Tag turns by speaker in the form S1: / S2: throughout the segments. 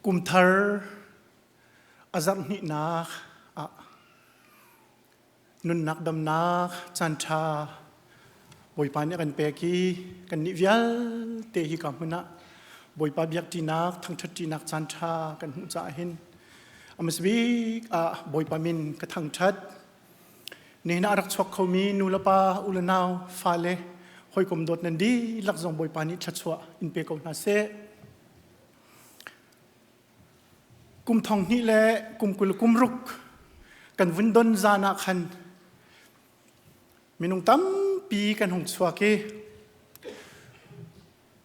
S1: Kumthar a zarh hnihnak ah nunnak damnak caanṭha Bawipa nih a kan pek i kannih vialte hika hmun ah Bawipa biakṭinak thangṭhatṭinak caanṭha kan hmuh caah hin a hmasa bik ah Bawipa min ka thangṭhat. Nihin ah a rak chuak khomi nu le pa, u le nau, fale, hawikom dawt nan dihlak zong Bawipa nih thluachuah in pe ko hna seh. Kum thong hnih le kum 20 kum ruk kan vun don zan ah khan minung tampi kan hung chuak i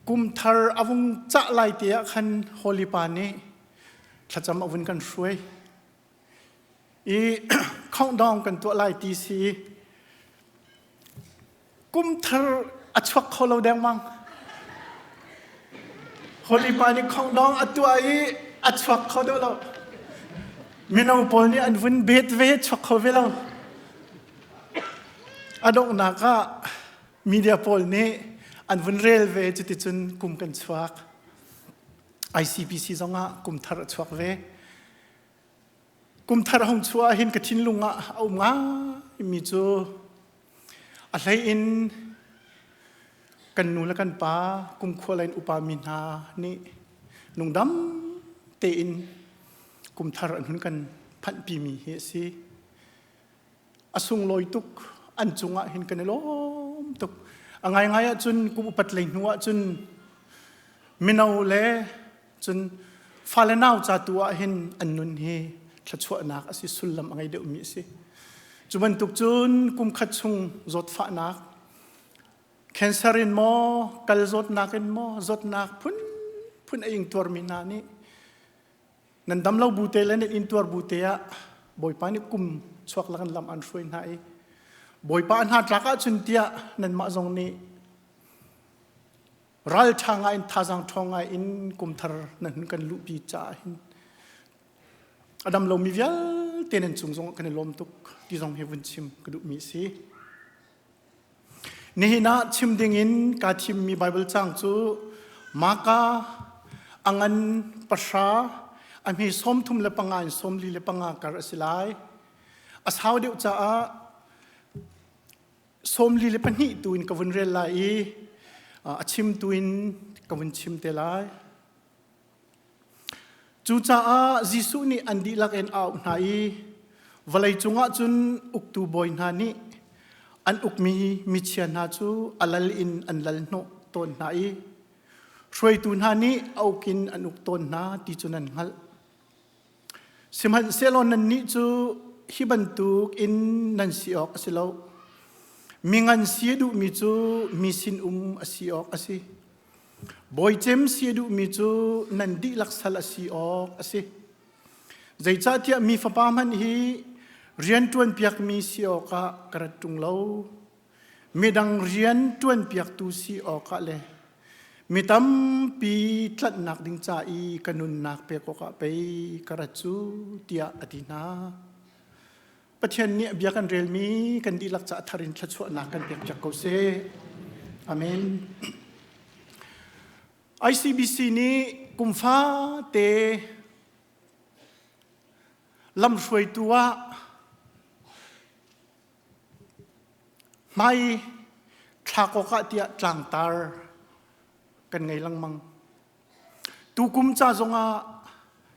S1: kum thar a vung cah lai te ah khan Holy Pa nih thlacam a vun kan hruai i countdown kan tuah lai ti si Kum thar a chuak kho lo dengmang. Holy pa nih khongdong a tuah i a chuak kho deuh lo. Mino pawl nih an vun bet ve chuak kho ve lo. A donghnak ah media pawl nih an vun rel ve cuticun kum kan chuak. ICBC zongah kum thar a chuak ve. Kum thar hong chuah hin ka thinlung ah a um ngaimi cu a hlei in kan nu le kan pa kumkhua lei in upa mi hna nih nungdam tein kum thar an hun kan phanhpi mi hi a si. A sunglawi tuk an cungah hin kan i lawm tuk. A ngaingai ahcun kum upat lei hnu ahcun mino le cun fale nau ca tu ah hin an nun hi thluachuahnak a si sullam a ngei deuhmi a si. Cu bantuk cun kum khat chung zawtfahnak cancer in maw kal zawtnak in maw zawtnak phunphun a ingtuarmi hna nih nan dam lo bu te le nan intuar bu te ah Bawipa nih kum chuak lakan lam an hruai hna i Bawipa hna tlak ahcun tiah nanmah zong nih ralṭha ngai in thazaang ṭhawng ngai in kumthar nan hun kan luhpi caah hin a dam lomi vialte nan cung zong kan i lawm tuk ti zong hi vun chim ka duhmi a si. Nihin ah chim ding in kaa thimmi Baibal caang cu Maka a ngan pahra a hme 35 in 45 kar a si lai. A sau deuh caah 42 tu in ka vun rel lai i a chim tu in ka vun chim te lai. Cucaah Jesuh nih an dihlak in a auh hna i vawlei cungah cun uktu bawi hna nih an ukmi michia hna cu a lal in an lal hnawh tawn hna i hruaitu hna nih a uk in an uk tawn hna ti cu nan hngalh. Sihmanhsehlaw nannih cu hi bantuk in nan si awk a si lo. Mi ngan si a duhmi cu mi sinum a si awk a si. Bawicem si a duhmi cu nan dihlak sal a si awk a si. Zeicahtiah mi fapa hmanh hi rian ṭuanpiakmi si awkah ka rat ṭung lo. Midang rian ṭuanpiaktu si awkah le mi tampi tlanhnak ding ca i ka nunnak pek awkah pei ka rat cu tiah a ti hna. Pathian nih a bia kan relmi kan dihlak caah thar in thluachuahnak kan pekpiak ko seh. Amen. ICBC nih kum fate lamhruaitu ah hmai thlak awkah tiah tlangtar kan ngei lengmang. Tukum ca zongah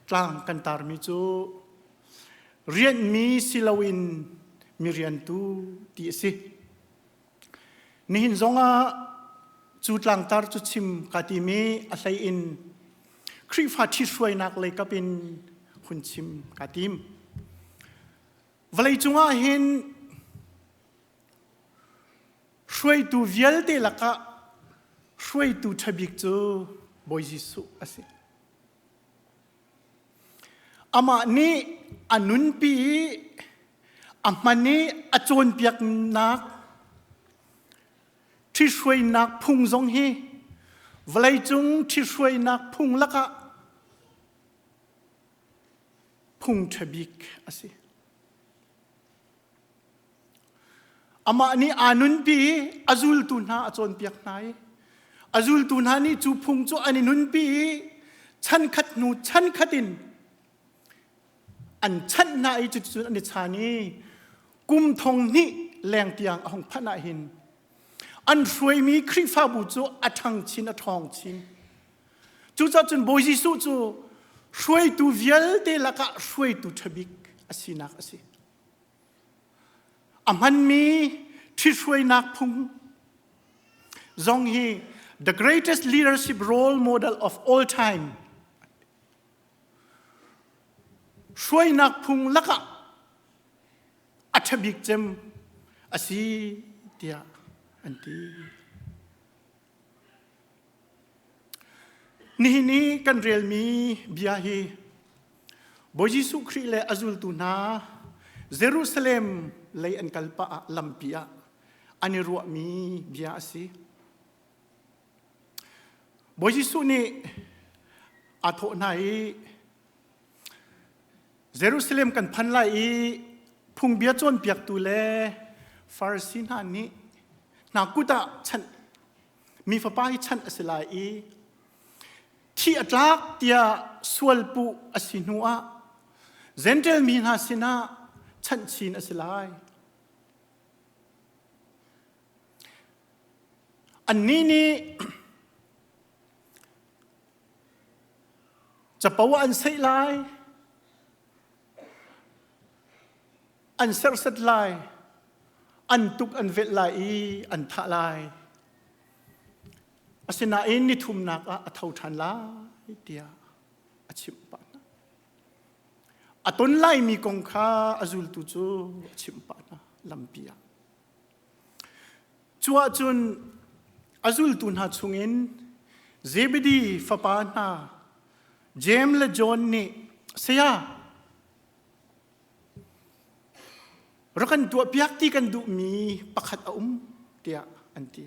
S1: tlang kan tarmi cu rianhmi si loin mi riantu ti a si. Nihin zongah cu tlangtar cu chim ka timi a hlei in Khrihfa ṭhithruainak lei kap in hun chim ka tim. Vawleicung ah hin hruaitu vialte lakah hruaitu ṭhabik cu Bawi Jesuh a si. Amah nih a nunpi i a hman i a cawnpiaknak ṭhihruainak phung zong hi vawleicung ṭhihruainak phung lakah phung ṭhabik a si. Amah nih aa nunpi i a zultu hna a cawnpiak hna i a zultu hna nih cu phung cu an i nunpi i Chan khat hnu chan khat in an chanh hna i cuticun an i chan i kum thong hnih leng tiang a hung phanh ah hin an hruaimi Khrihfabu cu a ṭhang chin a ṭhawng chin. Cucaah cun Bawi Jesuh cu hruaitu vialte lakah hruaitu ṭhabik a sinak a si. A hmanmi ṭhithruainak phung zong hi the greatest leadership role model of all time hruainak phung lakah a ṭhabik cem a si tiah an ti. Nihin i kan relmi bia hi Bawi Jesuh Khrih le a zultu hna Jerusalem lei an kal pah ah lampi ah an i ruahmi bia a si. Bawi Jesuh nih aa thawh hna i Jerusalem kan phan lai i phungbia cawnpiaktu le Farasi hna nih hna kut ah chanh mi fapa hi chanh a si lai i thi a tlak tiah sualpuh a si hnu ah Gentile mi hna sinah chanh chin a si lai. Annih nih Capo ah an seih lai, an serhsat lai, an tuk an velh lai i an thah lai. Asinain ni thumnak ah a tho ṭhan lai tiah a chimh pah hna. A ton laimi kong kha a zultu cu a chimh pah hna lampi ah. Cu ahcun a zultu hna chungin Zebedi fapa hna Jeim le John nih saya rak kan tuahpiak ti kan duhmi pakhat a um tiah an ti.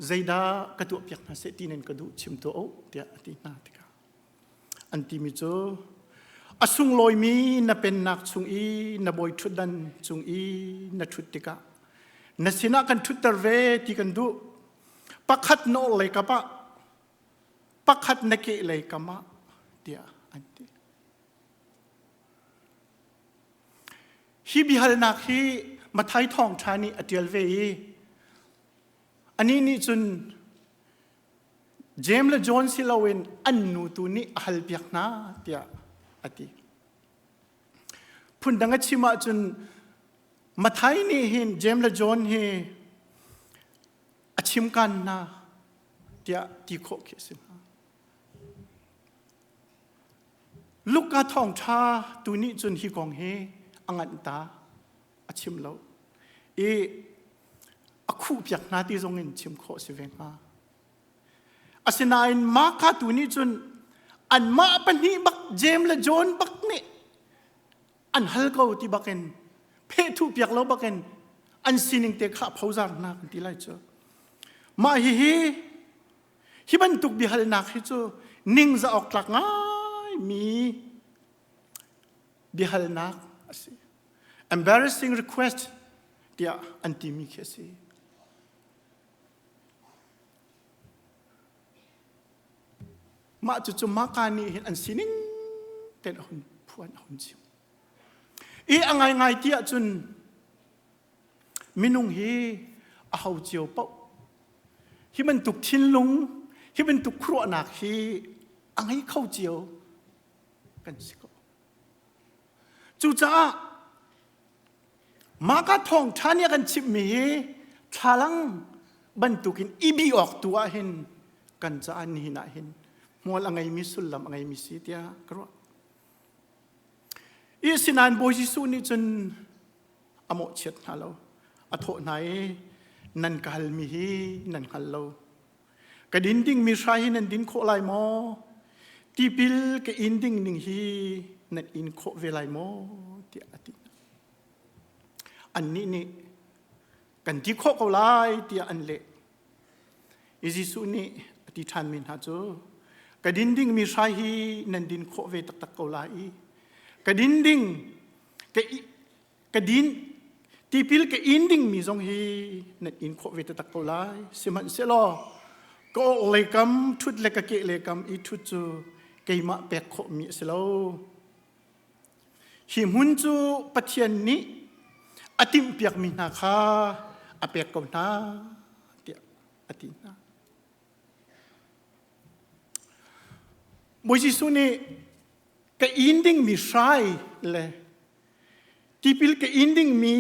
S1: Zeidah ka tuahpiak hna seh ti nan ka duh chim tuah u tiah a ti hna tikah An timi cu a sunglawimi na pennak chung i na bawi ṭhutdan cung i na ṭhut tikah na sinah kan ṭhutter ve ti kan duh. Pakhat na orhlei kap ah, pakhat na kehlei kam ah tiah an ti. Hi biahalnak hi Matthai thawngṭha nih a ṭial ve i anih nih cun James le John si loin an nu tu nih a halpiak hna tiah a ti. Phundang a chim ahcun Matthai nih hin James le John hi a chimkan hna tiah ti khawh khi a si hna. Luka thawngṭha tu nih cun hi kong hi a nganh ta a chim lo i a khuhpiak hna ti zong in chim khawh si ve hnga. Asinain Marka tu nih cun anmah pahnih bak James le John bak nih an hal ko ti bakin phehthuh piak lo bakin an sining te kha phozar hna kan ti lai cu. Mah hihi hi bantuk biahalnak hi cu ningzah awk tlak ngaimi biahalnak a si. Embarrassing request tiah an timi khi a si. Mah cucu Maka nih hin an sining tein a hun phuan a hun chim. I a ngaingai ti ahcun minung hi a ho cio paoh hi bantuk thinlung hi bantuk khuaruahnak hi a ngei kho cio kan si ko. Cucaah Mahka thawngṭha nih a kan chimhmi hi thlalang bantukin i bih awk tu ah hin kan caah nihin ah hin hmual a ngeimi sullam a ngeimi si tiah ka ruah. I sinain Bawi Jesuh nih cun a mawhchiat hna lo. A thawh hna i nan ka halmi hi nan hngal lo. Ka din dingmi hrai hi nan din khawh lai maw? Tipil ka in ding ning hi nan in khawh ve lai maw? tiah a ti. Annih nih kan ti khawh ko lai tiah an leh. I Jesuh nih a ti ṭhanmi hna cu ka din dingmi hrai hi nan din khawh ve taktak ko lai i ka din ding ka ka din tipil ka in dingmi zong hi nan in khawh ve taktak ko lai sihmanhsehlaw. Ka awk lei kam ṭhut le ka keh lei kam i ṭhut cu keimah pek khawhmi a si lo. Hi hmun cu Pathian nih a timhpiakmi hna kha a pek ko hna tiah a ti hna. Bawi Jesuh nih ka inn dingmi hrai le tipil ka inn dingmi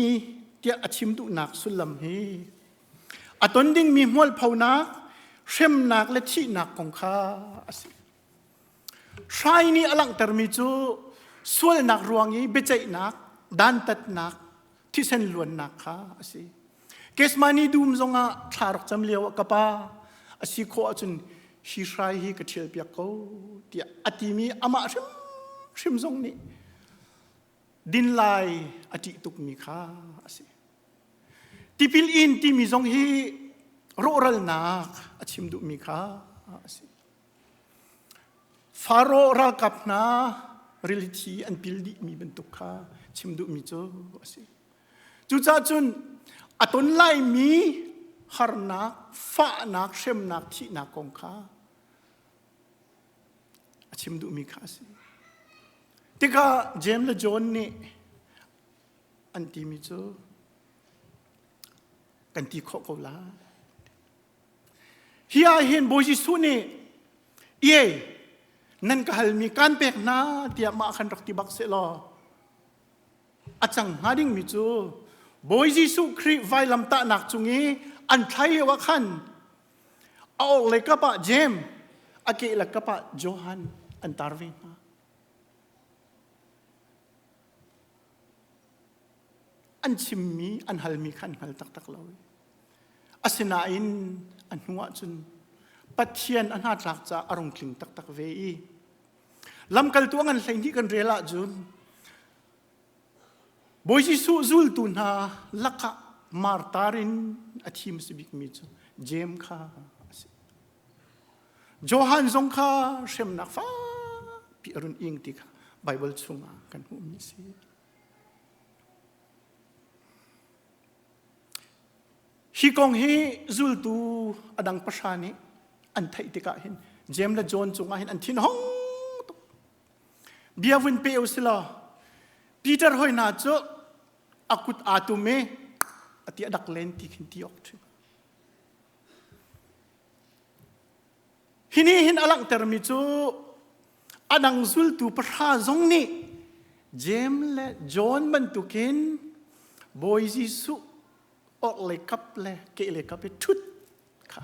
S1: tiah a chim duhnak sullam hi a ton dingmi hmualphonak hremnak le thihnak kong kha a si. Hrai nih a langhtermi cu sualnak ruang i biaceihnak, dantatnak, thisen luannak kha a si. Kesmani dum zongah thla rak cam lio ah ka pa a si khawh ahcun hi hrai hi ka ṭhial piak ko tiah a timi amah hrimhrim zong nih din lai a ṭih tukmi kha a si. Tipil in timi zong hi rawhralnak a chim duhmi kha a si. Faro ralkap hna rili thi an pil dihmi bantuk kha chim duhmi cu a si. Cucaah cun a ton laimi harnak, fahnak, hremnak, thihnak kong kha a chim duhmi kha a si. Tikah James le John nih an timi cu kan ti khawh ko lai. Hi ah hin Bawi Jesuh nih iai nan ka halmi kan pek hna tiah mah khan rak ti bak seh law a cang hnga dingmi cu Bawi Jesuh Khrih vailamtahnak cung i an thlai lio ah khan a orh le kap ah Jeim a ke le kap ah Johan an tar ve hna. An chimmi an halmi kha an hngal taktak lo. Asinain a hnu ah cun Pathian a hnatlak caah a rung tling taktak ve i lamkaltu a ngan 12 kan rel ahcun Bawi Jesuh zultu hna lakah martar in a thim si bikmi cu Jeim kha a si. Johan zong kha hremnak fakpi a run ing ti kha Baibal chungah kan hmuhmi a si. Hi kong hi zultu a dang pahra nih an theih tikah hin Jeim le John cungah hin an thin hong tuk. Bia vun pe u silaw Peter hoi hna cu a kut aa tum i a ti a dak len ti khin ti awk ṭhing. Hi nih hin a langhtermi cu a dang zultu pahra zong nih Jeim le John bantukin Bawi Jesuh orhlei kap le kehlei kap i ṭhut kha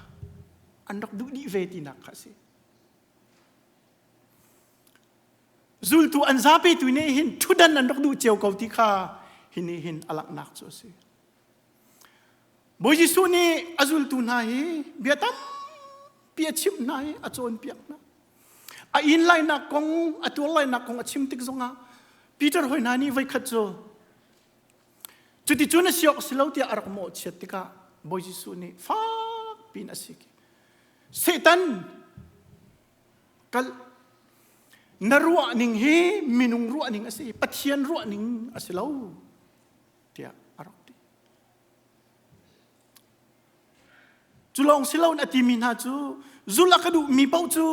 S1: an rak duh dih ve tinak kha a si. Zultu an zapi tu nih hin ṭhutdan an rak duh cio ko ti kha hi nih hin a langhnak cu a si. Bawi Jesuh nih a zultu hna hi bia tampi a chimh hna i a cawnpiak hna. A inn lainak kong, a tuar lainak kong a chim tik zongah Peter hoi hna nih voikhat cu cuticun a si awk si lo tiah a rak mawhchiat tikah Bawi Jesuh nih fak piin a sik. Satan kal na ruah ning hi minung ruah ning a si, Pathian ruah ning a si lo tiah a rak ti. Cu lawng si loin a timi hna cu zulh a ka duhmi paoh cu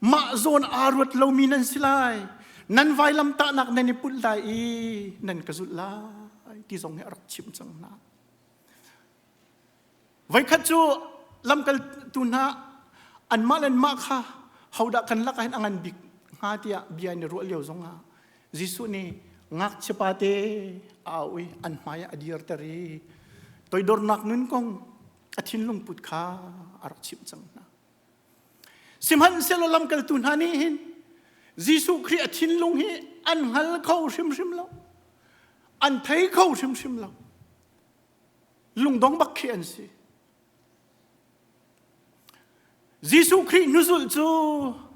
S1: mah zawn aa ruat lomi nan si lai. Nan vailamtahnak nan i put lai i nan ka zulh lai ti zong hi a rak chimh cang hna. Voikhat cu lamkaltu hna anmah le anmah kha hodah kan lakah hin a ngan bik hnga tiah bia an i ruah lio zongah Jesuh nih ngakchia pate a au i an hmai ah a dirter i toidornak nun kong a thinlung put kha a rak chimh cang hna. Sihmanhsehlaw lamkaltu hna nih hin Jesuh Khrih a thinlung hi an hngal kho hrimhrim lo. An thei kho hrimhrim lo. Lungdong bak khi an si. Jesuh Khrih hnuzulh cu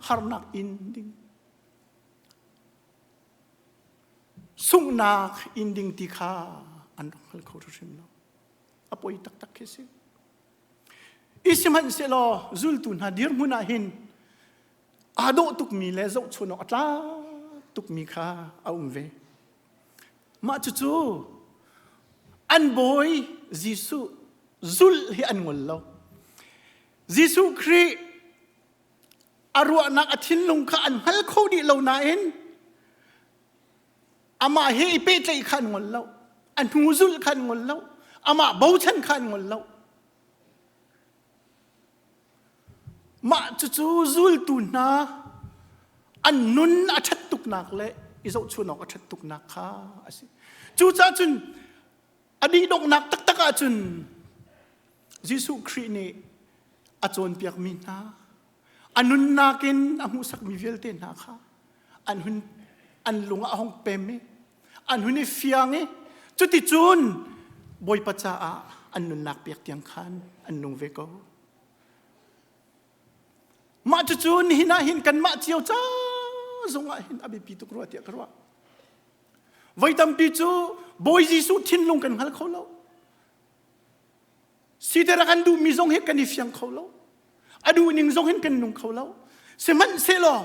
S1: harnak in ding sunghnak in ding ti kha an rak hngal kho hrim lo. A poi taktak khi si. I sihmanhsehlaw zultu hna dirhmun ah hin aa dawh tukmi le zohchun awk a tlak tukmi kha a um ve. Mah cucu an bawi Jesuh zulh hi an ngol lo. Jesuh Khrih a ruahnak a thinlung kha an hngal kho dih lo nain amah he i pehtlaih kha an ngol lo a hnu zulh kha an ngol lo amah bochan kha an ngol lo mah cucu zultu hna an nun a ṭhat tuknak le i zohchun awk a ṭhat tuknak kha a si cucaah cun a dih donghnak taktak ahcun Jesuh Khrih nih a cawnpiakmi hna a nunnak in a hmuhsakmi vialte hna kha an hun an lung ah a hung pem i an hun i fiang i cuticun Bawipa caah an nunnak pek tiang khan an nung ve ko. Mah cucu nihin ah hin kanmah cio ca zong ah hin a biapi tuk rua tiah ka ruah. Voi tampi cu Bawi Jesuh thinlung kan hngal kho lo. Siter a kan duhmi zong hi kan i fiang kho lo. A duhning zong hin kan nung kho lo. Sihmanhsehlaw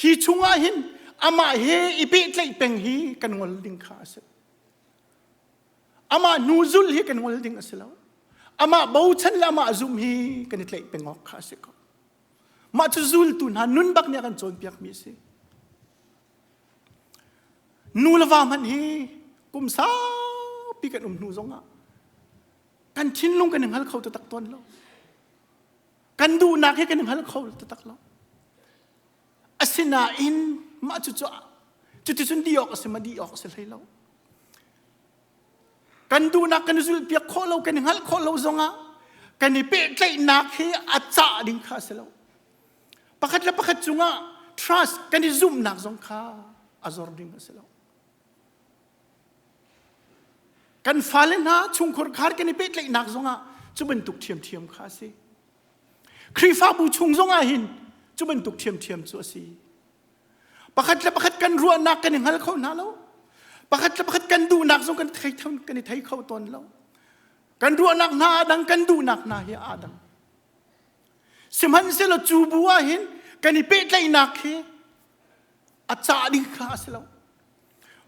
S1: hi chungah hin amah he i pehtlaih peng hi kan ngol ding kha a si. Amah hnu zulh hi kan ngol ding a si lo. Amah bochan le amah zumh hi kan i tlaih peng awk kha a si ko. Mah cu zultu hna nun bak nih a kan cawnpiakmi a si. Nu le va hmanh hi kum saupi kan um hnu zongah kan thinlung kan i hngal kho taktak tawn lo. Kan duhnak hi kan i hngal kho taktak lo. Asinain mah cu cu cuticun di awk a si ma di awk a si hlei lo. Kan duhnak kan i zulhpiak khawh lo, kan i hngalh khawh lo zongah kan i pehtlaihnak hi a cah ding kha a si lo. Pakhat le pakhat cungah trust kan i zumhnak zong kha a zor ding a si lo. Kan fale hna chungkhur khar kan i pehtlaihnak zongah cu bantuk ṭhiamṭhiam kha a si. Khrihfabu chung zongah hin cu bantuk ṭhiamṭhiam cu a si. Pakhat le pakhat kan ruahnak kan i hngal kho hna lo. Pakhat le pakhat kan duhnak zong kan thei kan i thei kho tawn lo. Kan ruahnak hna a dang, kan duhnak hna hi aa dang. Sihmanhsehlaw cu bu ah hin kan i pehtlaihnak hi a cah ding kha a si lo.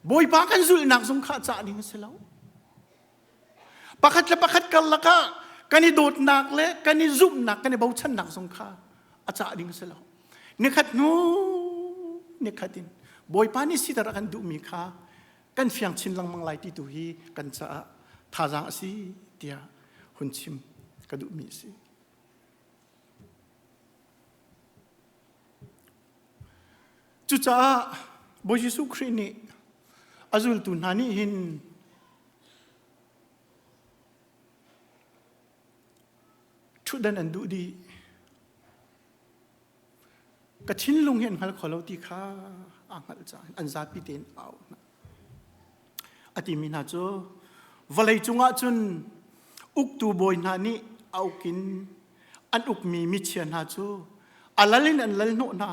S1: Bawipa kan zulhnak zong kha a cah ding a si lo. Pakhat le pakhat karlak ah kan i dawtnak le kan i zumhnak, kan i bochannak zong kha a cah ding a si lo. Nikhat hnu nikhat in Bawipa nih siter a kan duhmi kha kan fiang chin lengmang lai ti tu hi kan caah thazaang a si tiah hun chim ka duhmi a si. Cucaah Bawi Jesuh Khrih nih a zultu hna nih hin ṭhutdan an duh dih. Ka thinlung hi an hngal kho lo ti kha aa hngalh caah an zapi tein a auh hna. A timi hna cu vawlei cungah cun uktu bawi hna nih a uk in an ukmi michia hna cu a lal in an lal hnawh hna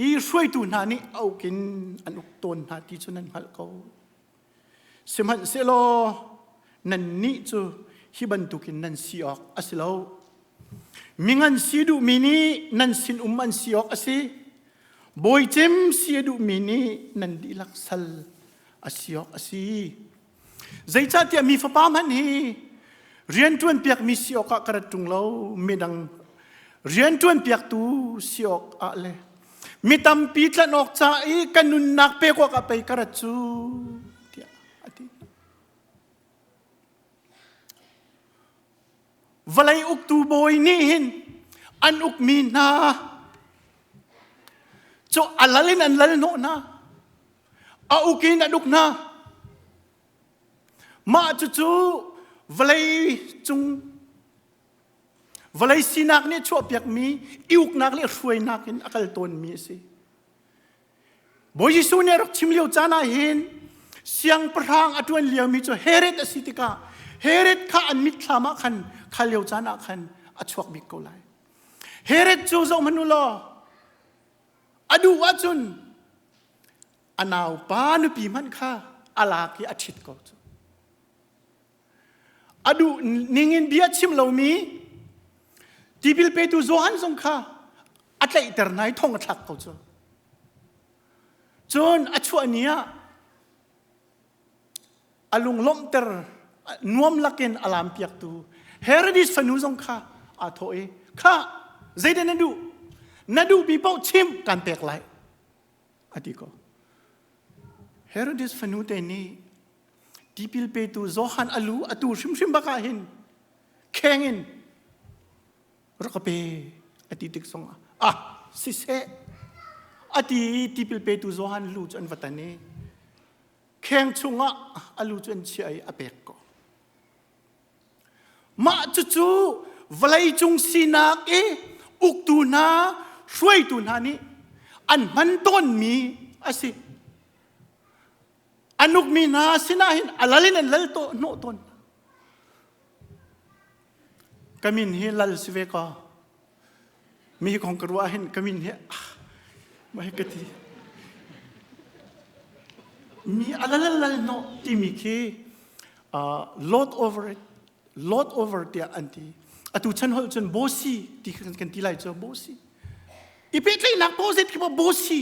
S1: i hruaitu hna nih a uk in an uk tawn hna ti cu nan hngalh ko. Sihmanhsehlaw nannih cu hi bantukin nan si awk a si lo. Mingan si duhmi nih nan sinum an si awk a si. Bawicem si a duhmi nih nan dihlak sal a si awk a si. Zeicahtiah mi fapa hmanh hi rianṭuan piakmi si awkah ka rat ṭung lo, midang rianṭuan piaktu si awkah le mi tampi tlanh awk ca i ka nunnak pek awkah pei ka rat cu tiah a ti. Vawlei uktu bawi nih hin an ukmi hna cu a lal in an lal hnawh hna a uk in an uk hna mah cucu vawlei cung Vawlei sinak nih chuahpiakmi i uknak le hruainak in a kal tawnmi a si. Bawi Jesuh nih a rak chim lio caan ah hin siangpahrang a ṭuan liomi cu Herod a si tikah Herod kha an mitthlam ah khan kha lio caan ah khan a chuak bik ko lai. Herod cu zoh hmanh u law a duh ahcun a naupa nupi hmanh kha a lak i a ṭhit ko cu. A duh ningin bia chim lomi tipil petu Johan zong kha a tlaihter hna i thong a thlak ko cu. Cun a chuah ni ah a lunglawmhter nuam lakin a lampiaktu. Herodes fanu zong kha aa thawh i kha zeidah na duh? Na duhmi paoh chim kan pek lai a ti ko. Herodes fanu te nih tipil petu Johan a lu atu hrimhrim bak ah hin kheng in rak ka pe a ti tik zong ah ah siseh a ti i tipil petu Johan lu cu an va tan i kheng chungah a lu cu an chiah i a pek ko. Mah cucu vawleicung sinak i uktu hna, hruaitu hna nih an hman tawnmi a si. An ukmi hna sinah hin a lal in an lal hnawh tawn. Ka min hi lal si ve kaw. Mi kong ka ruah hin ka min hi ah mah hi ka ti. Mi a lal lal hnawh timi khi lord over it lord over tiah an ti. Atu chan holh cun bosi ti kan ti lai cu bosi. I pehtlaihnak pozet khi bosi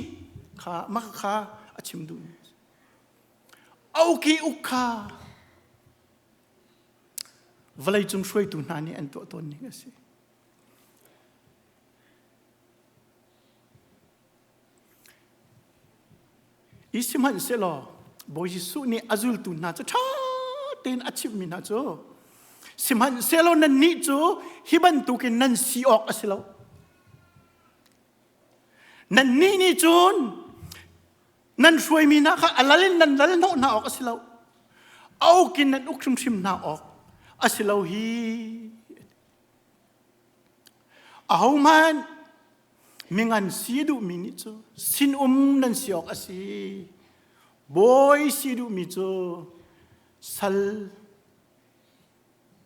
S1: kha mah kha a chim duh. Auki uk kha vawleicung hruaitu hna nih an tuah tawn ning a si. I sihmanhsehlaw Bawi Jesuh nih a zultu hna cu ṭha tein a chimhmi hna cu sihmanhsehlaw nannih cu hi bantukin nan si awk a si lo. Nannih nih cun nan hruaimi hna kha a lal in nan lal hnawh hna awk a si lo. A uk in nan uk hrimhrim hna awk a si lo hi. Ahohmanh mingan si duhmi nih cu sinum nan si awk a si. Bawi si duhmi cu sal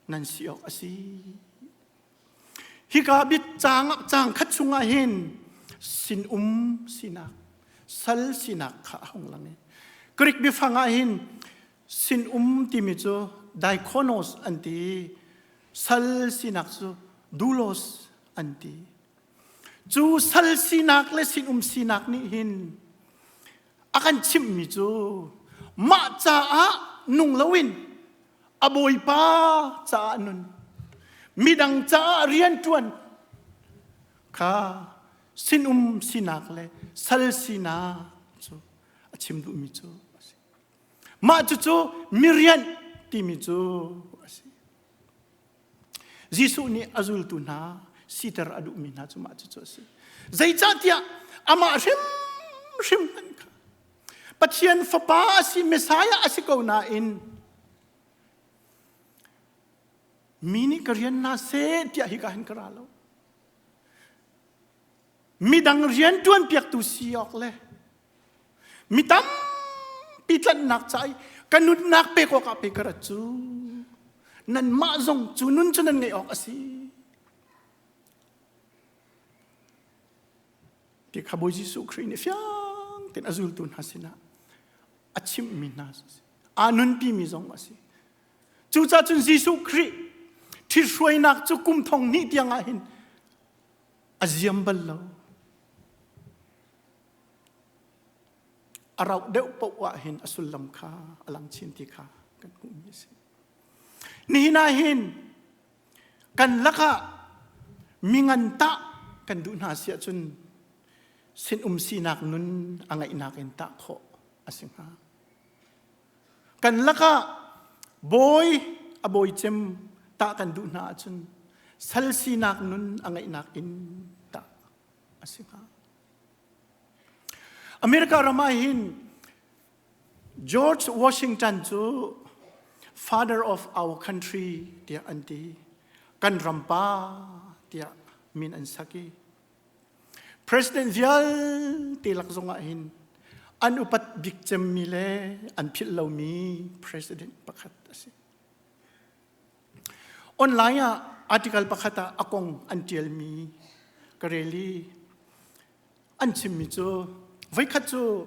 S1: nan si awk a si. Hika bit caang caang khat chungah hin sinum sinak, sal sinak kha a hung lang i Greek biafang ah hin sinum timi cu diakonos an ti i sal sinak cu doulos an ti. Cu sal sinak le sinum sinak nih hin a kan chimhmi cu mah caah nung loin a bawipa caah nun midang caah rianṭuan kha sinum sinak le sal sinak cu a chim duhmi cu a si. Mah cucu mirianh timi cu a si. Jesuh nih a zultu hna siter a duhmi hna cu mah cucu a si. Zeicahtiah amah hrimhrim hmanh kha Pathian fapa a si, Messiah a si ko nain mi nih ka rian hna seh tiah hika hin ka ra lo. Midang rian ṭuan piaktu si awk le Mi tampi tlanhnak ca i ka nunnak pek awkah pei ka rat cu. Nanmah zong cu nun cu nan ngeih awk a si. Ti kha Bawi Jesuh Khrih nih fiang tein a zultu hna sinah a chimhmi hna a si. Aa nunpimi zong a si. Cucaah cun Jesuh Khrih ṭhithruainak cu kum thong hnih tiang ah hin a ziam bal lo. A rauh deuh paoh ah hin a sullam kha a lang chin ti kha kan hmuhmi a si. Nihin ah hin kan lakah mingan tah kan duh hna si ahcun sinum sinak nun a ngeihnak in tah khawh a si hnga. Kan lakah bawi a bawi cem tah kan duh hna ahcun sal sinak nun a ngeihnak in tah a si hnga. America ram ah hin George Washington cu father of our country tiah an ti. Kan ram pa tiah min an sak i President vialte lak zong ah hin an upat bik cemmi le an philh lomi president pakhat a si. Online ah article pakhat ah a kong an ṭialmi ka rel i an chimmi cu voikhat cu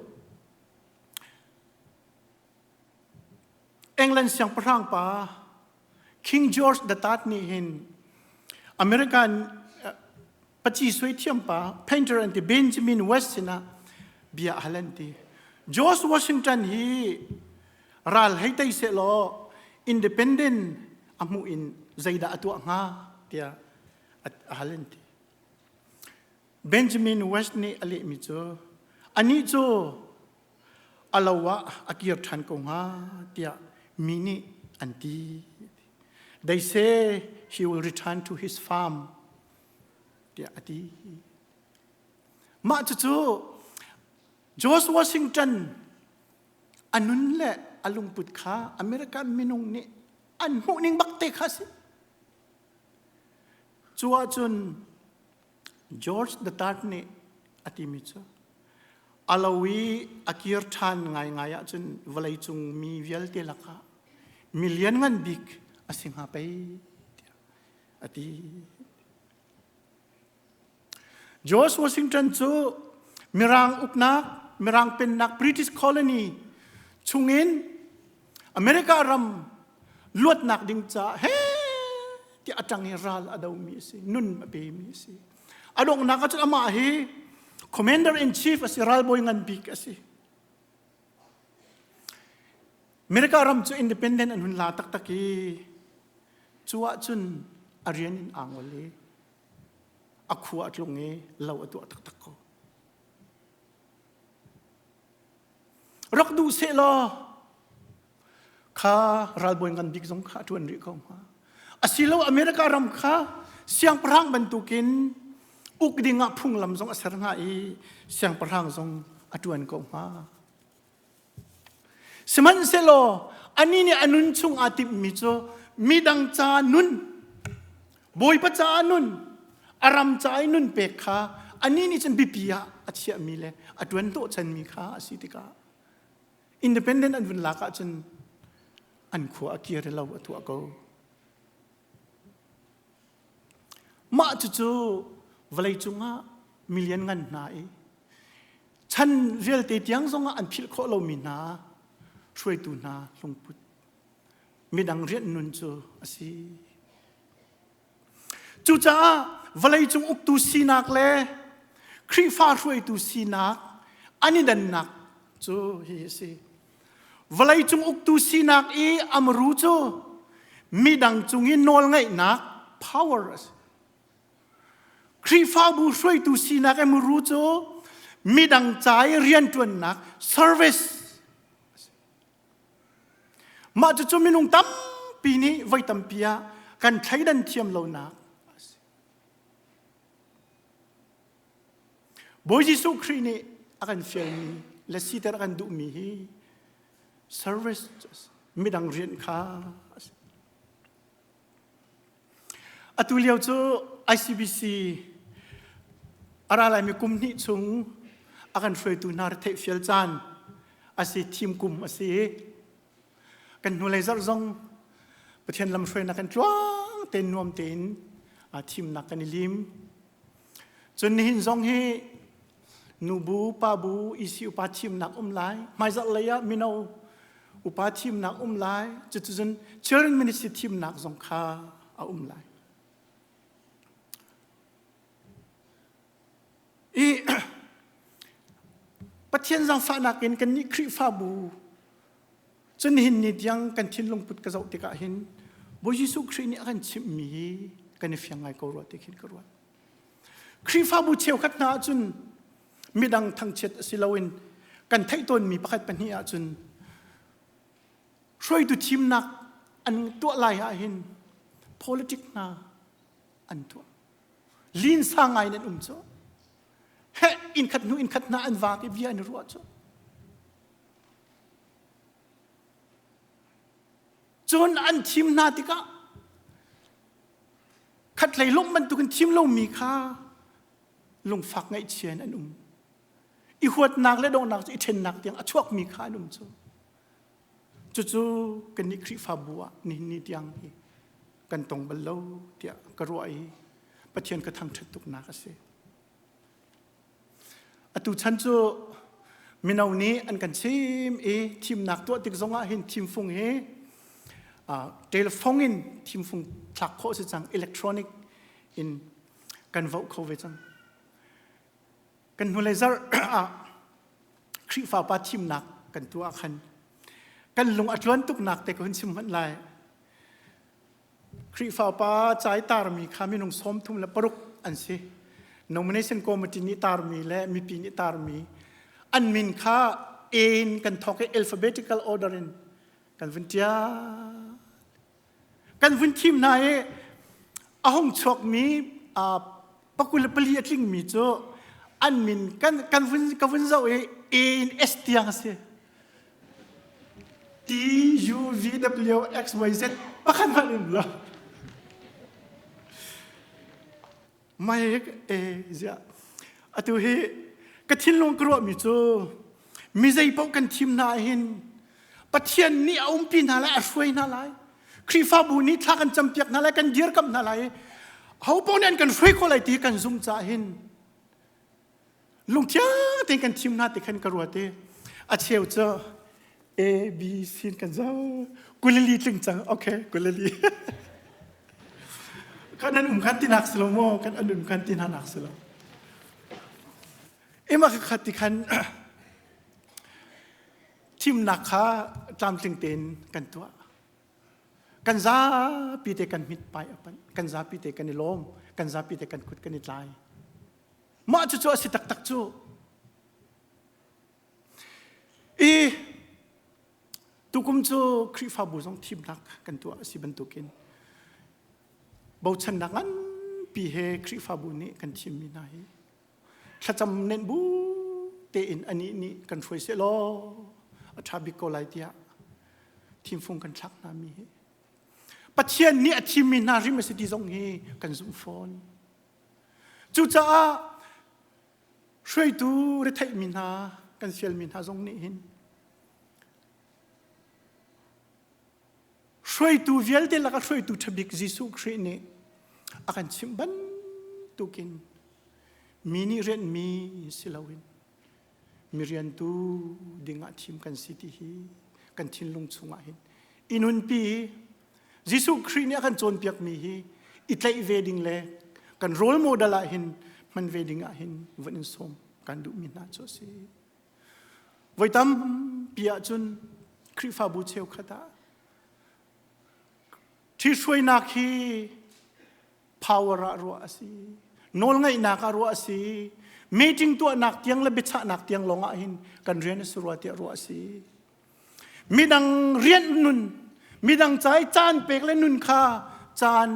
S1: England siangpahrang pa King George the Third nih hin American paci suai thiam pa painter an ti Benjamin West sinah bia a hal an ti. George Washington hi ral hei tei seh law independent a hmuh in zeidah a tuah hnga tiah a hal an ti. Benjamin West nih a lehmi cu anih cu a lo ah a kir ṭhan ko hnga tiah mi nih an ti. They say he will return to his farm tiah a ti. Mah cucu George Washington a nun le a lungput kha American minung nih an hmuhning bak te kha si. Cu ahcun George the Third nih a timi cu a lo i a kir ṭhan ngaingai ahcun vawleicung mi vialte lakah mi lianngan bik a si hnga pei tiah a ti. George Washington cu Mirang uknak, Mirang pennak British colony chungin America ram luatnak ding caah he ti a ṭang i ral a domi a si, nun a pemi a si. A donghnak ahcun amah hi commander in chief a si, ralbawi ngan bik a si. America ram cu independent an hun la taktak i cu ahcun a rian in aa ngol i a khua a tlung i lo a tuah taktak ko. Rak duh seh law kha ralbawi ngan bik zong kha a ṭuan rih ko hnga. Asilo America ram kha siangpahrang bantukin uk ding ah phunglam zong a ser hnga i siangpahrang zong a ṭuan ko hnga. Sihmanhsehlaw anih nih a nun chung aa timhmi cu midang ca nun, Bawipa caah nun, a ram ca i nun pek kha anih nih cun biapi ah a chiahmi le a ṭuan hnawhchanmi kha a si tikah independent an vun lak ahcun an khua a kir lo a tuah ko. Mah cucu vawleicung ah million ngan hna i chan vialte tiang zongah an philh khawh lomi hna hruaitu hna lungput midang rian nun cu a si. Cucaah vawleicung uktu sinak le Khrihfa hruaitu sinak an i dannak cu hi a si. Vawleicung uktu sinak i amru cu midang cung i nawlngeihnak power a si. Khrihfabu hruaitu sinak i muru cu midang ca i rianṭuannak service Mah cucu minung tampi nih voi tampi ah kan thleidan thiam lonak a si. Bawi Jesuh Khrih nih a kan fialmi le siter a kan duhmi hi service midang rian kha a si. Atu lio cu ICBC a ra laimi kum hnih chung a kan hruaitu hna retheih fial caan a si thim kum a si i kan hnulei zarh zong Pathian lamhruainak kan tluang tein nuam tein thimnak kan i lim. Cun nihin zong hi nubu, pabu, EC upa thimnak um lai. Hmaizarh lei ah mino upa thimnak um lai cuticun children ministry thimnak zong kha a um lai i Pathian zaangfahnak in kannih Khrihfabu cun nihin ni tiang kan thinlung put ka zoh tikah hin Bawi Jesuh Khrih nih a kan chimhmi hi kan i fiang ngai ko rua ti khin ka ruat. Khrihfabu cheukhat hna ahcun midang thangchiat a si loin kan theih tawnmi pakhat pahnih ahcun hruaitu thimnak an tuah lai ahhin politic hna an tuah linsa ngai in an um cu heh inn khat hnu inn khat hna an vak i bia an i ruah cu cun an thim hna tikah khatlei lawmh bantukin thim lomi kha lungfak ngaihchia in an um i huatnak le donghnak cu i ṭhennak tiang a chuakmi kha an um cu cucu kannih Khrihfabu ah nihin ni tiang hi kan tong bal lo tiah ka ruah i Pathian ka thangṭhat tuknak a si atu chan cu mino nih an kan chim i thimnak tuah tik zongah hin thimfung hi telephone in thimfung thlak khawh si cang electronic in kan voh kho ve cang. Kan hnulei zarh ah Khrihfa pa thimnak kan tuah khan kan lung a tluan tuknak te ka hun chim hmanh lai. Khrihfa upa ca i tarmi kha minung 36 an si. Nomination committee nih tarmi le mipi nih tarmi an min kha A in kan thawk i alphabetical order in kan vun ṭial. Kan vun thim hna i a hung chuakmi pakul le pali a tlingmi cu an min kan, kan vun, ka vun zoh i A in S tiang a si. T U V W X Y Z pakhat hmanh in lo. Mai e ziah. Atu hi ka thinlung ka ruahmi cu mi zei paoh kan thim hna hin Pathian nih a umpi hna lai, a hruai hna lai. Khrihfabu nih thla kan campiak hna lai, kan dirkamh hna lai. Ho paoh nih an kan hruai khawh lai ti kan zumh caah hin lungthiang tein kan thim hna ti khan ka ruat i a cheu cu A B C kan zo kulili tling cang okay kulili kan an um khan tinak si lo maw kan an um khan ti hna nak si lo ima khat ti khan thimnak kha tlamtling tein kan tuah kan zapi te kan mit pai apan kan zapi te kan i lawm kan zapi te kan kut kan i tlai Mah cucu a si taktak cu. I tukum cu Khrihfabu zong thimnak kan tuah a si bantukin bochannak nganpi he Khrihfabu nih kan thimmi hna hi thlacam nenh bu tein anih nih kan hruai seh law a ṭha bik ko lai tiah thimfung kan thlak hna mi hi Pathian nih a thimmi hna hrim a si ti zong hi kan zumh fawn. Cucaah hruaitu retheihmi hna kan fialmi hna zong nih hin hruaitu vialte lakah hruaitu ṭhabik Jesuh Khrih nih a kan chimh bantukin mi nih rianhmi si loin mi riantu dingah thim kan si ti hi kan thinlung chungah hin i nunpi Jesuh Khrih nih a kan cawnpiakmi hi i tlaih ve ding le kan role model ah hin hman ve ding ah hin van in sawm kan duhmi hna cu a si. Voi tampi ahcun Khrihfabu cheukhat ah ṭhihruainak hi power ah ruah a si nawlngeihnak ah ruah a si meeting tuahnak tiang le biachahnak tiang lawng ah hin kan rian a si rua tiah ruah a si Midang rian nun, midang ca i caan pek le nun kha caan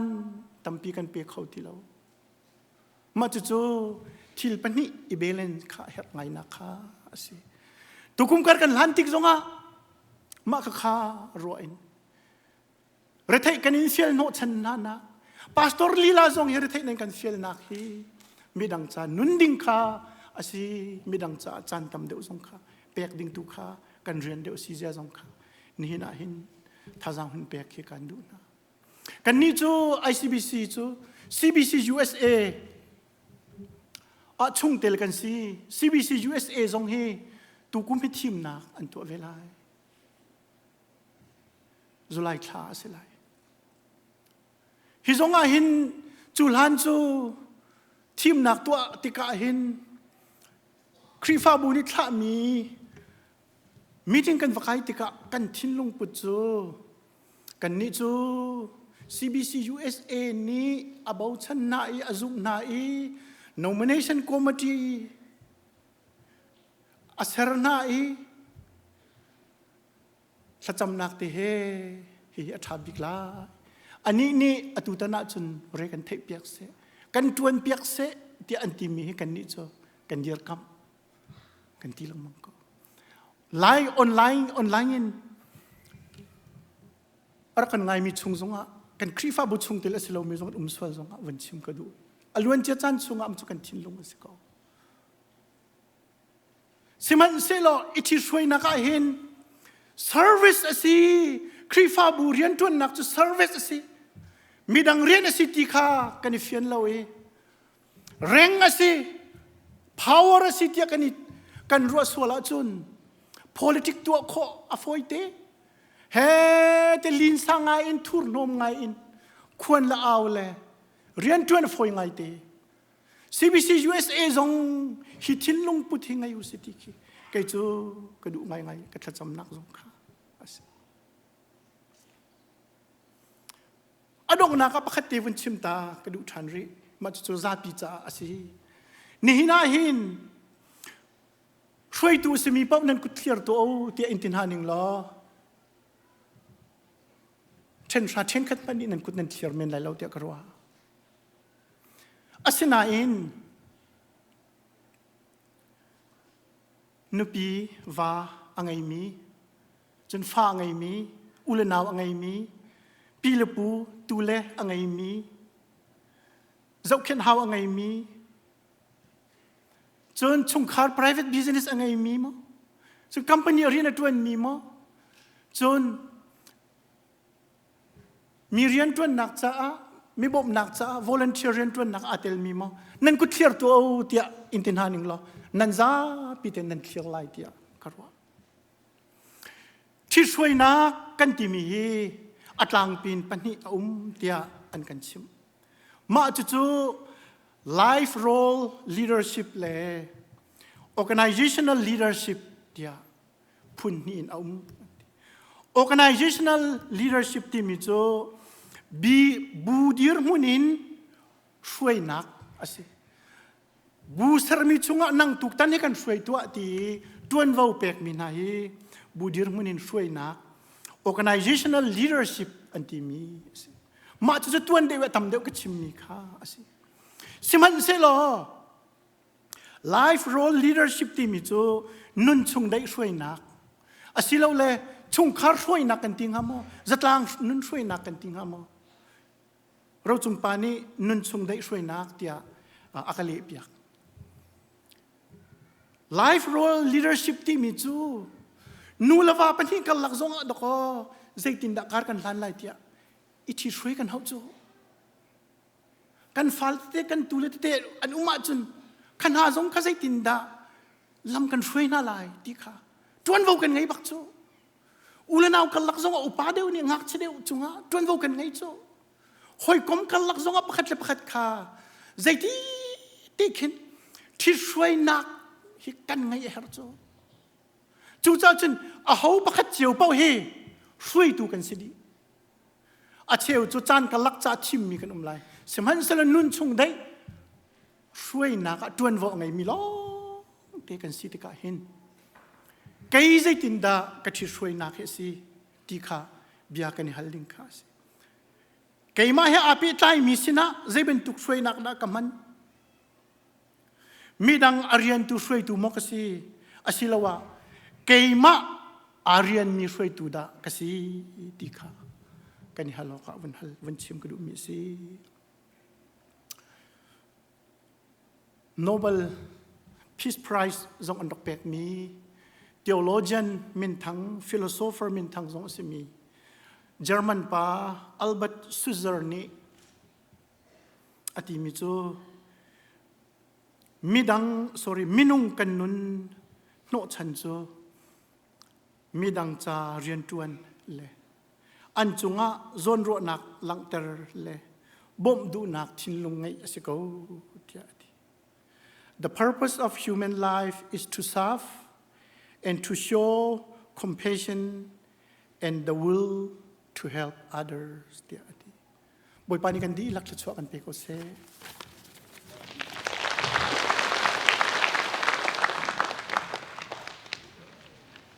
S1: tampi kan pe kho ti lo. Mah cucu thil pahnih i balance kha herh ngainak kha a si. Tukum kar kan hlan tik zongah mah kha kha ruah in retheih kan in fial hnawh chan hna nak pastor lila zong hi retheih nan kan fialnak hi midang ca nun ding kha a si midang ca caan tam deuh zong kha pek ding tu kha kan rian deuh si zia zong kha nihin ah hin thazaang hun pek khi kan duh hna kannih cu ICBC cu CBC USA ah chungtel kan si CBC USA zong hi tukum hi thimnak an tuah ve lai July thla a si lai. Hi zong ah hin cu hlan cu thimnak tuah tikah hin Khrihfabu nih thlahmi meeting kan va kai tikah kan thinlung put cu kannih cu CBC USA nih a bochan hna i a zumh hna i nomination committee a ser hna i thlacamnak te he hihi a ṭha bik lai anih nih atu tan ahcun re kan theih piak seh kan ṭuan piak seh tiah an timi hi kannih cu kan dirkamh kan ti lengmang ko lai online online in a rak kan ngaimi chung zongah kan Khrihfabu chung tel a si lomi zong um sual zongah van chim ka duh a luancia caan chungah cu kan thinlung a si ko Sihmanhsehlaw i ṭhithruainak ah hin service a si. Khrihfabu rianṭuannak cu service a si. Midang rian a si ti kha kan i fian lo i reng a si, power a si tiah kan i kan ruah sual ahcun politic tuah khawh a fawi te. He te linsa ngai in thurhnawm ngai in khuan le au le rianṭuan a fawi ngai te. CBC USA zong hi thinlung put hi ngei u si ti khi kei cu ka duh ngaingai ka thlacamnak zong kha a si. A donghnak ah pakhat te vun chim ta ka duh ṭhan rih. Mah cucu zapi caah a si. Nihin ah hin hruaitu simi paoh nan kut thliar tuah u tiah in ti hna ning law ṭhenhra ṭhenkhat hmanh nih nan kut nan thliar men lai lo tiah ka ruah. Asinain nupi va a ngeimi cun fa a ngeimi u le nau a ngeimi pi le pu tu le a ngeimi zohkhenh hau a ngeimi cun chungkhar private business a ngeimi maw cun company rian a ṭuanmi maw cun Mi rianṭuannak caah, mi bawmhnak caah volunteer rianṭuannak aa telmi maw nan kut thliar tuah u tiah in ti hna ning law nan zapi tein nan thliar lai tiah ka ruah. Ṭhithruainak kan timi hi a tlangpi in pahnih a um tiah an kan chimh. Mah cucu life role leadership le organizational leadership tiah phun hnih in a um. Organizational leadership timi cu bu dirhmun in hruainak a si. Bu sermi chungah nang tuktan hi kan hruai tuah ti tuanvo pekmi hna hi bu dirhmun in hruainak organizational leadership an timi a si. Mah cucu tuan deuh tam deuh ka chimmi kha a si. Sihmanhsehlaw Life role leadership timi cu nun chung daih hruainak asilole chungkhar hruainak kan ti hnga maw zatlang nun hruainak kan ti hnga maw rocung pa nih nun chung daih hruainak tiah a ka leh piak life role leadership timi cu nu le va pahnih karlak zong ah dakaw zeitindah kar kan hlan lai tiah i ṭhi hruai kan hauh cu Kan fal tete kan tu le tete an um ahcun kha hna zong kha zeitindah lam kan hruai hna lai ti kha ṭuanvo kan ngei bak cu. U le nau karlak zong ah upa deuh nih ngakchia deuh cungah ṭuanvo kan ngei cu. Hawikom karlak zong ah pakhat le pakhat kha zeiti ti khin ṭhithruainak hi kan ngeih a herh cu. Cucaah cun aho pakhat cio paoh hi hruaitu kan si dih. A cheu cu caan karlak ca thimmi kan um lai. Sihmanhsehlaw nun chung daih hruainak ah ṭuanvo a ngeimi lawngte kan si tikah hin kei zeitindah ka ṭhithruainak hi a si ti kha bia kan i hal ding kha a si. Keimah he aa pehtlaimi sinah zei bantuk hruainak dah ka hman? Midang a riantu hruaitu maw ka si? Asiloah keimah aa rianmi hruaitu dah ka si ti kha kan i hal awkah vun hal vun chim ka duhmi a si. Nobel Peace Prize zong an rak pekmi theologian minthang philosopher minthang zong a simi German pa Albert Schweitzer nih A timi cu midang sorry minung kan nun hnawhchan cu midang ca rianṭuan le an cungah zawnruahnak langhter le bawmh duhnak thinlung ngeih a si ko tiah a ti. The purpose of human life is to serve and to show compassion and the will to help others tiah a ti. Bawipa nih kan dihlak thluachuah kan pe ko seh.